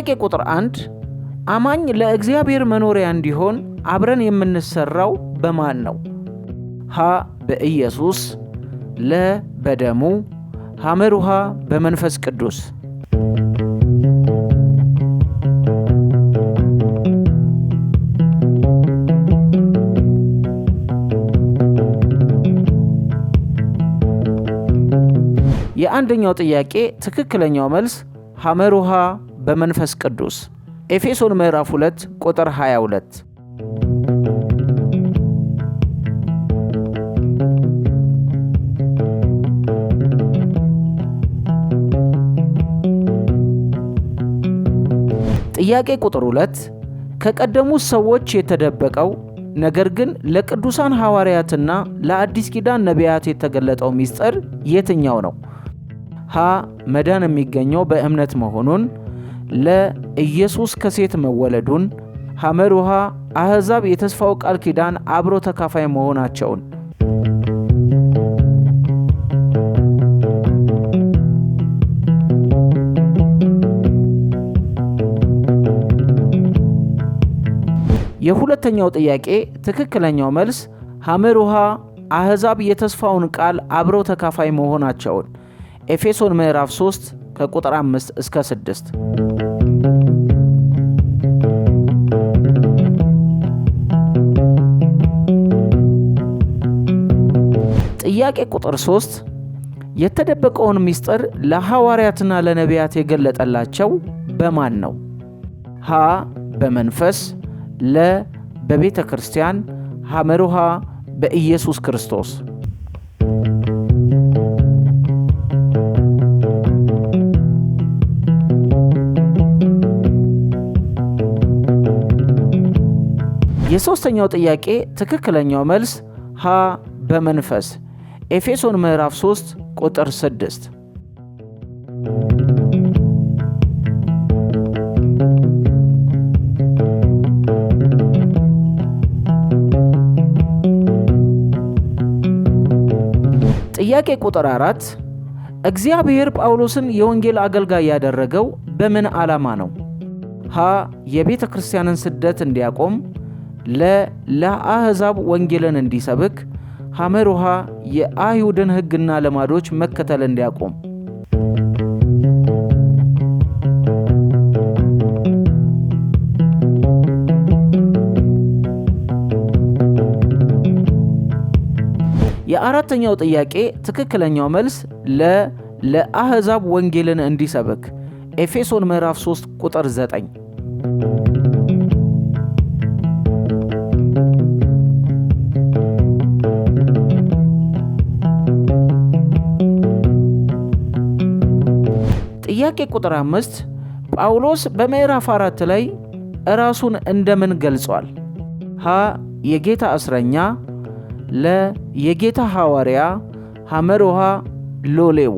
ጥያቄ ቁጥር 1፣ አማኝ ለእግዚአብሔር መኖሪያ እንዲሆን አብረን የምንሰራው በማን ነው? ሀ በኢየሱስ፣ ለ በደሙ፣ ሐመር ውሃ በመንፈስ ቅዱስ። የአንደኛው ጥያቄ ትክክለኛው መልስ ሐመር ውሃ በመንፈስ ቅዱስ፣ ኤፌሶን ምዕራፍ 2 ቁጥር 22። ጥያቄ ቁጥር 2፣ ከቀደሙት ሰዎች የተደበቀው ነገር ግን ለቅዱሳን ሐዋርያትና ለአዲስ ኪዳን ነቢያት የተገለጠው ምስጢር የትኛው ነው? ሀ መዳን የሚገኘው በእምነት መሆኑን፣ ለ ኢየሱስ ከሴት መወለዱን፣ ሐመር ውሃ አሕዛብ የተስፋው ቃል ኪዳን አብሮ ተካፋይ መሆናቸውን። የሁለተኛው ጥያቄ ትክክለኛው መልስ ሐመር ውሃ አሕዛብ የተስፋውን ቃል አብረው ተካፋይ መሆናቸውን፣ ኤፌሶን ምዕራፍ 3 ከቁጥር 5 እስከ 6። ጥያቄ ቁጥር 3፣ የተደበቀውን ምስጢር ለሐዋርያትና ለነቢያት የገለጠላቸው በማን ነው? ሀ በመንፈስ፣ ለ በቤተ ክርስቲያን፣ ሐመር ውሃ በኢየሱስ ክርስቶስ። የሦስተኛው ጥያቄ ትክክለኛው መልስ ሀ በመንፈስ፣ ኤፌሶን ምዕራፍ 3 ቁጥር 6። ጥያቄ ቁጥር 4፣ እግዚአብሔር ጳውሎስን የወንጌል አገልጋይ ያደረገው በምን ዓላማ ነው? ሀ የቤተ ክርስቲያንን ስደት እንዲያቆም፣ ለ ለአሕዛብ ወንጌልን እንዲሰብክ፣ ሐመር ውሃ የአይሁድን ሕግና ልማዶች መከተል እንዲያቆም። የአራተኛው ጥያቄ ትክክለኛው መልስ ለ ለአሕዛብ ወንጌልን እንዲሰብክ፣ ኤፌሶን ምዕራፍ 3 ቁጥር 9። ጥያቄ ቁጥር 5፣ ጳውሎስ በምዕራፍ 4 ላይ ራሱን እንደምን ገልጿል? ሀ የጌታ እስረኛ፣ ለ የጌታ ሐዋርያ፣ ሐመር ውሃ ሎሌው።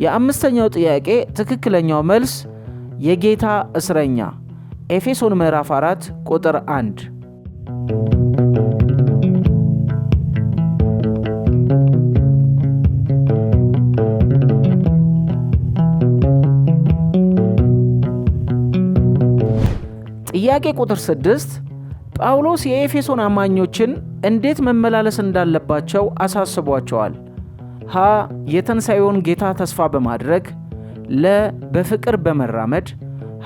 የአምስተኛው ጥያቄ ትክክለኛው መልስ የጌታ እስረኛ፣ ኤፌሶን ምዕራፍ 4 ቁጥር 1። ጥያቄ ቁጥር 6፣ ጳውሎስ የኤፌሶን አማኞችን እንዴት መመላለስ እንዳለባቸው አሳስቧቸዋል? ሀ የትንሣኤውን ጌታ ተስፋ በማድረግ፣ ለ በፍቅር በመራመድ፣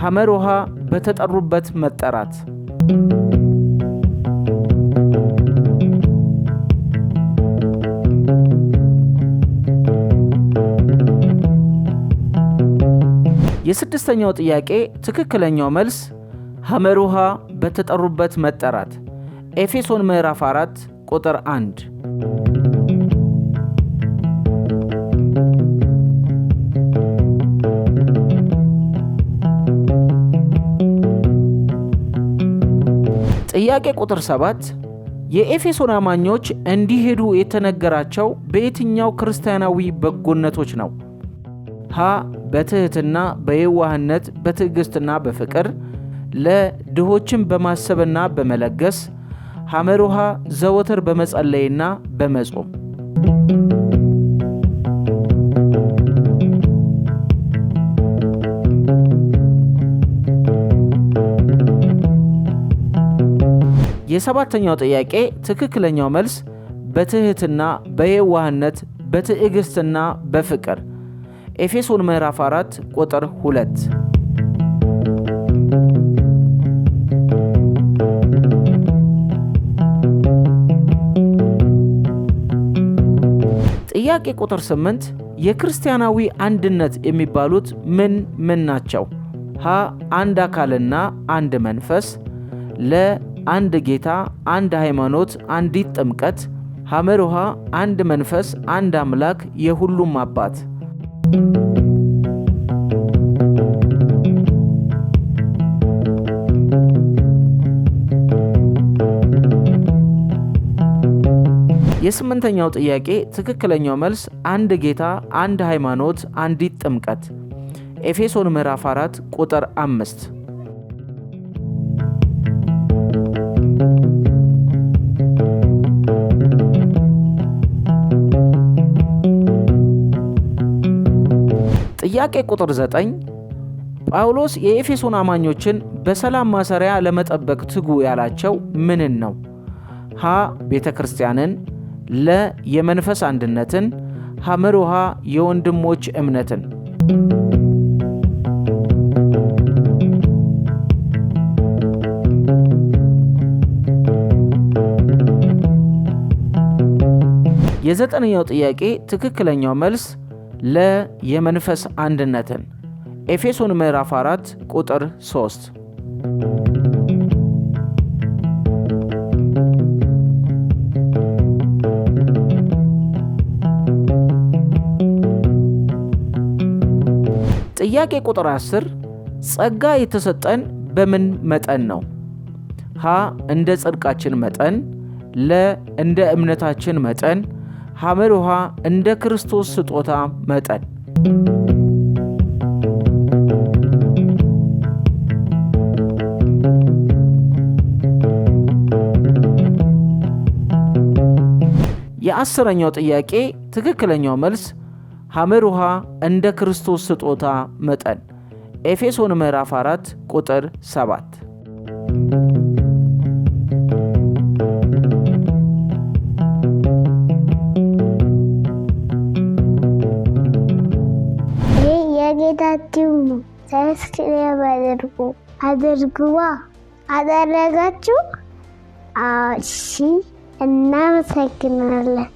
ሐመር ውሃ በተጠሩበት መጠራት። የስድስተኛው ጥያቄ ትክክለኛው መልስ ሐመር ውሃ በተጠሩበት መጠራት፣ ኤፌሶን ምዕራፍ 4 ቁጥር 1። ጥያቄ ቁጥር 7፣ የኤፌሶን አማኞች እንዲሄዱ የተነገራቸው በየትኛው ክርስቲያናዊ በጎነቶች ነው? ሀ በትሕትና፣ በየዋህነት፣ በትዕግሥትና በፍቅር፣ ለ ድሆችን በማሰብና በመለገስ፣ ሐመሩሃ ዘወትር በመጸለይና በመጾም። የሰባተኛው ጥያቄ ትክክለኛው መልስ በትህትና፣ በየዋህነት፣ በትዕግስትና በፍቅር ኤፌሶን ምዕራፍ 4 ቁጥር 2። ጥያቄ ቁጥር 8 የክርስቲያናዊ አንድነት የሚባሉት ምን ምን ናቸው? ሀ አንድ አካልና አንድ መንፈስ፣ ለ አንድ ጌታ፣ አንድ ሃይማኖት፣ አንዲት ጥምቀት፣ ሐመሩሃ አንድ መንፈስ፣ አንድ አምላክ፣ የሁሉም አባት። የስምንተኛው ጥያቄ ትክክለኛው መልስ አንድ ጌታ፣ አንድ ሃይማኖት፣ አንዲት ጥምቀት ኤፌሶን ምዕራፍ 4 ቁጥር 5። ጥያቄ ቁጥር 9 ጳውሎስ የኤፌሶን አማኞችን በሰላም ማሰሪያ ለመጠበቅ ትጉ ያላቸው ምንን ነው? ሀ ቤተ ክርስቲያንን፣ ለ የመንፈስ አንድነትን፣ ሐመሩሃ የወንድሞች እምነትን። የዘጠነኛው ጥያቄ ትክክለኛው መልስ ለ የመንፈስ አንድነትን ኤፌሶን ምዕራፍ 4 ቁጥር 3። ጥያቄ ቁጥር 10 ጸጋ የተሰጠን በምን መጠን ነው? ሀ እንደ ጽድቃችን መጠን፣ ለ እንደ እምነታችን መጠን፣ ሐመሩሃ እንደ ክርስቶስ ስጦታ መጠን። የአስረኛው ጥያቄ ትክክለኛው መልስ ሐመሩሃ እንደ ክርስቶስ ስጦታ መጠን ኤፌሶን ምዕራፍ 4 ቁጥር 7። ይህ የጌታችሁ ነው። Subscribe አድርጉ አድርጉዋ። አደረጋችሁ? እሺ፣ እናመሰግናለን።